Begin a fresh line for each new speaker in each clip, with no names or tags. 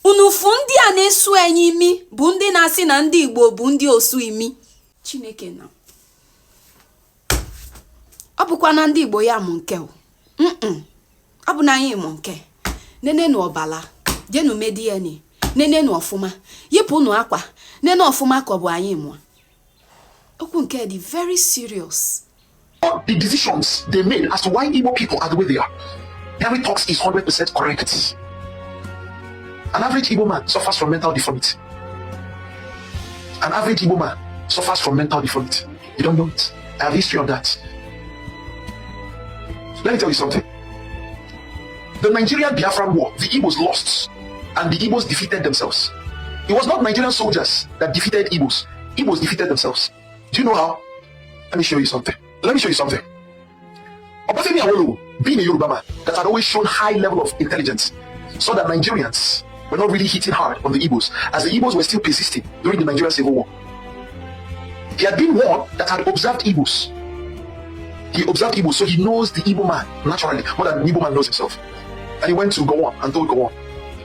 Unu fụ ndị a na-esu enyi imi bụ ndị na-asị na ndị Igbo bụ ndị osu imi. Chineke na ọ bụkwa na ndị Igbo ya mụ nke o. Ọ bụ na anyị mụ nke nenenu ọbala jenu mee DNA, nenenu ọfụma, yipụnụ akwa, nene ọfụma ka ọ bụ anyị mụọ. Okwu nke dị very serious.
The decisions they made as to why Igbo people are the way they are. Henry Talks is 100% correct. An average Igbo man suffers from mental deformity. An average Igbo man suffers from mental deformity. You don't know it. I have history on that. Let me tell you something. The Nigerian Biafran War, the Igbos lost, and the Igbos defeated themselves. It was not Nigerian soldiers that defeated Igbos. Igbos defeated themselves. Do you know how? Let me show you something. Let me show you something. Obafemi Awolowo, being a Yoruba man that had always shown high level of intelligence, saw that Nigerians were not really hitting hard on the Igbos, as the Igbos were still persisting during the Nigerian Civil War. He had been one that had observed Igbos. He observed Igbos, so he knows the Igbo man naturally more than the Igbo man knows himself. And he went to Gowon and told Gowon,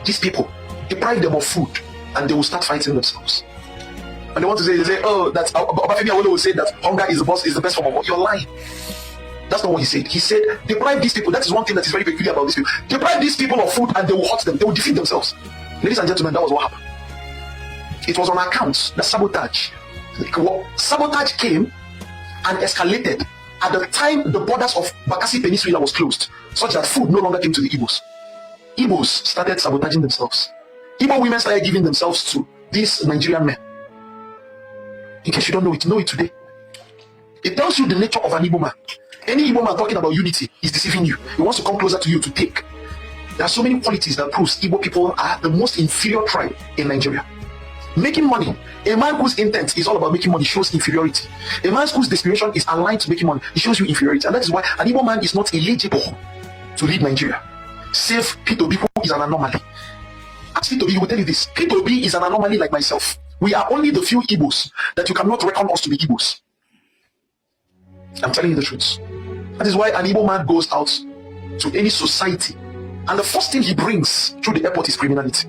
"These people, deprive them of food, and they will start fighting themselves." And they want to say, they say, "Oh, that's Obafemi Awolowo said that hunger is the best form of war." You're lying. That's not what he said. He said, "Deprive these people." That is one thing that is very peculiar about these people. Deprive these people of food and they will hurt them. They will defeat themselves. Ladies and gentlemen, that was what happened. It was on account that sabotage came and escalated at the time the borders of Bakassi Peninsula was closed, such that food no longer came to the Igbos. Igbos started sabotaging themselves. Igbo women started giving themselves to these Nigerian men. In case you don't know it today. It tells you the nature of an Igbo man. Any Igbo man talking about unity is deceiving you. He wants to come closer to you to take. There are so many qualities that proves Igbo people are the most inferior tribe in Nigeria. Making money. A man whose intent is all about making money shows inferiority. A man whose desperation is aligned to making money, it shows you inferiority. And that is why an Igbo man is not eligible to lead Nigeria. Save P2B, who is an anomaly. Ask P2B, he will tell you this. P2B is an anomaly like myself. We are only the few Igbos that you cannot reckon us to be Igbos. I'm telling you the truth. That is why an Igbo man goes out to any society and the first thing he brings through the airport is criminality.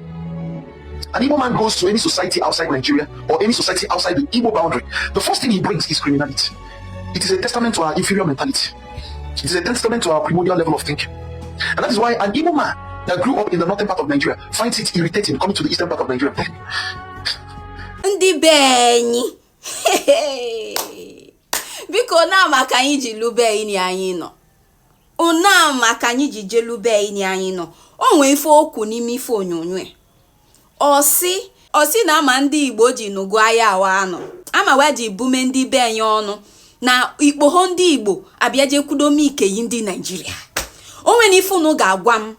An Igbo man goes to any society outside Nigeria or any society outside the Igbo boundary, the first thing he brings is criminality. It is a testament to our inferior mentality. It is a testament to our primordial level of thinking. And that is why an Igbo man that grew up in the northern part of Nigeria finds it irritating coming to the eastern part of Nigeria.
Ndị be anyị, biko, na maka anyị ji lube enyi anyị nọ una, maka anyị ji jelube enyi anyị nọ. O nwee ife okwu n'ime ife onyonyo ọsị ọsị na ama ndị Igbo ji nụgụ agha awa anọ ama wa ji bume ndị be anyị ọnụ na ikpogho ndị Igbo abịa jekwudome ikeyi ndị Naijiria. O nwere ife unu ga-agwa m,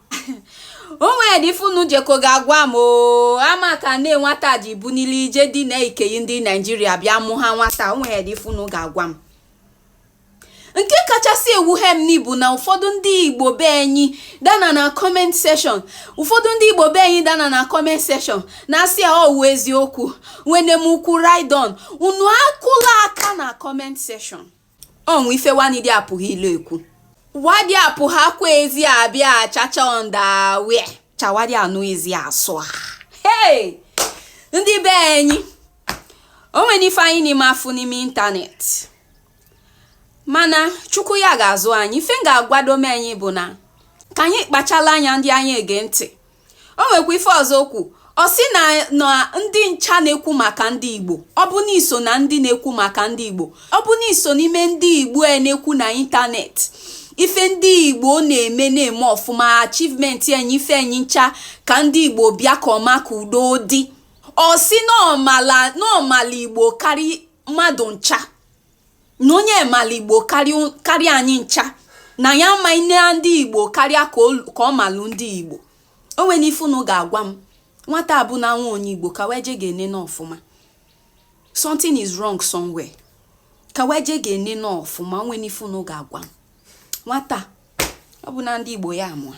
o nwere ife unu jeko ga-agwa m o ama ka nne nwata ji bunili ije dị na ikeyi ndị Naijiria bịa mụ ha nwata. O nwere ife unu ga-agwa m. Nke kachasị ewughe m n'ibu na ụfọdụ ndị Igbo be anyị dana na comment section, ụfọdụ ndị Igbo be anyị dana na comment section na-asị ya ọwụ eziokwu nwene m ukwu ride on. Unu akụla aka na comment section. Onwe ife wanidi apụghị ilu ekwu wadi apụ ha kwa ezi abịa achacha ọndawe chawadi anụ ezi asụ a. Hey, ndị be anyị, o nwere ife anyị n'ime afụ n'ime ịntanetị, mana Chukwu ya ga-azụ anyị. Ife m ga-agwadome anyị bụ na ka anyị kpachala anya ndị anyị ege ntị. O nwekwa ife ọzọ okwu, ọ sị na ndị ncha na-ekwu maka ndị Igbo, ọ bụ na iso na ndị na-ekwu maka ndị Igbo, ọ bụ na iso n'ime ndị Igbo a na-ekwu na ịntanetị ife ndị Igbo na-eme na-eme ọfụma, achievement enyi, ife enyi ncha, ka ndị Igbo bịa ka ọma, ka udo dị. Ọ sị na ọmala Igbo karị mmadụ ncha, na onye mala Igbo karịa anyị ncha, na ya amaghị na ndị Igbo karịa ka ọ malụ ndị Igbo. O nwere ife unu ga-agwa m. Nwata abụ na nwa onye Igbo ka wee je ga-ene ọfụma. Something is wrong somewhere. Ka wee je ga-ene ọfụma. O nwere ife unu ga-agwa m. Nwata ọ bụ na ndị Igbo ya amụa.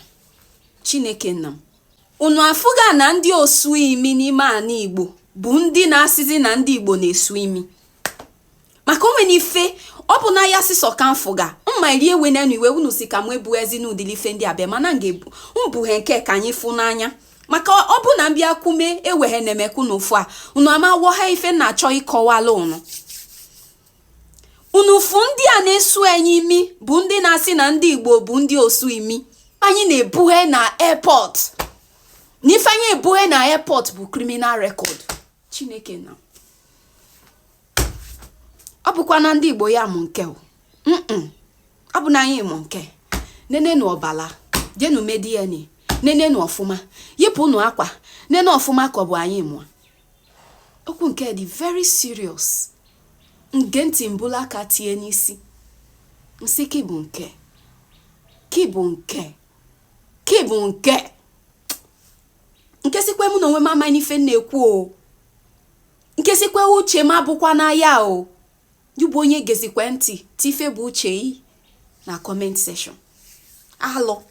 Chineke nna m, unu afụga na ndị osu imi n'ime ana Igbo bụ ndị na-asịzi na ndị Igbo na-esu imi, maka o nwere ife ọ bụ na ya sịsọ ka mfụga mma iri ewe nenu iwe unu si ka m ebu ezi n'ụdịrị ife ndị abịa, mana m ga-ebu mbughe nke ka anyị fụ n'anya. Maka ọ bụ na mbịa kwume eweghe nemekwu n'ofu a, unu ama wọha ife na-achọ ịkọwala unu. Unu fụ ndị a na-esu anyị imi, bụ ndị na-asị na ndị Igbo bụ ndị osu imi. Anyị na-ebughe na airport, na ife anyị ebughe na airport bụ criminal record. Chineke na ọ bụkwa na ndị Igbo ya mụ nke o. Ọ bụ na anyị mụ nke nenenu ọbala, jenu mee DNA, nenenu ọfụma, yipụ unu akwa, nene ọfụma ka ọ bụ anyị mụọ. Okwu nke dị very serious. Nge ntị mbụla aka tie n'isi nsị ki bụ nke ki bụ nke ki bụ nke nke sikwe mụ na onwe m amaghị n'ife m na-ekwu o. Nke sikwe uche m abụkwa na ya o. Gị bụ onye gezikwe ntị, tife bụ uche yi na comment section. Alụ.